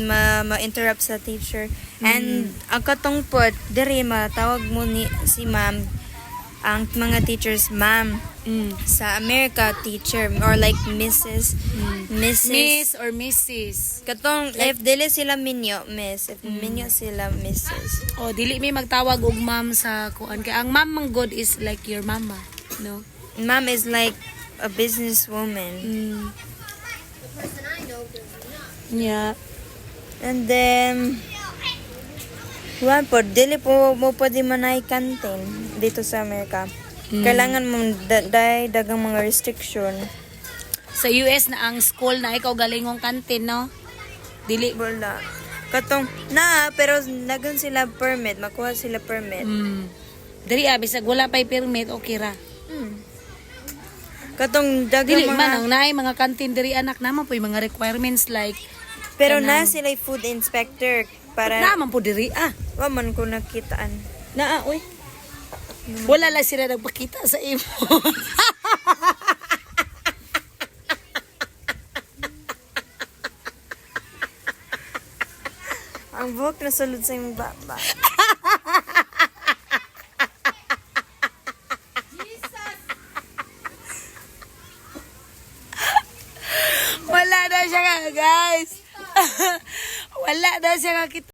Ma-interrupt sa teacher. And ang katong pod, diri matawag mo ni si ma'am, ang mga teachers ma'am. Sa America, teacher or like Mrs. Mrs. Miss or Mrs. Katong if dili sila minyo, miss. If minyo sila, Mrs. O dili mi magtawag og ma'am sa kuan kay ang ma'am man god is like your mama, no? Ma'am is like a businesswoman. Yeah. And then, one po, dili po mo pwede manay canteen dito sa Amerika. Kailangan mo dagang mga restriction. Sa US na ang school na ikaw galingong kantin, no? Dili. Wala. Katong, na, pero nagan sila permit, makuha sila permit. Diri ah, bisag wala pay permit, okay ra. Katong dagang Dili mga, man ang naay mga kantin diri anak naman po yung mga requirements like pero na sila food inspector para, naman po diri ah. wa man ko nakitaan. Naa oy. Wala lang sila nagpakita sa imo. Ang buhok na sulod sa imong baba. Wala na siya ka, guys. Wala na siya kakita.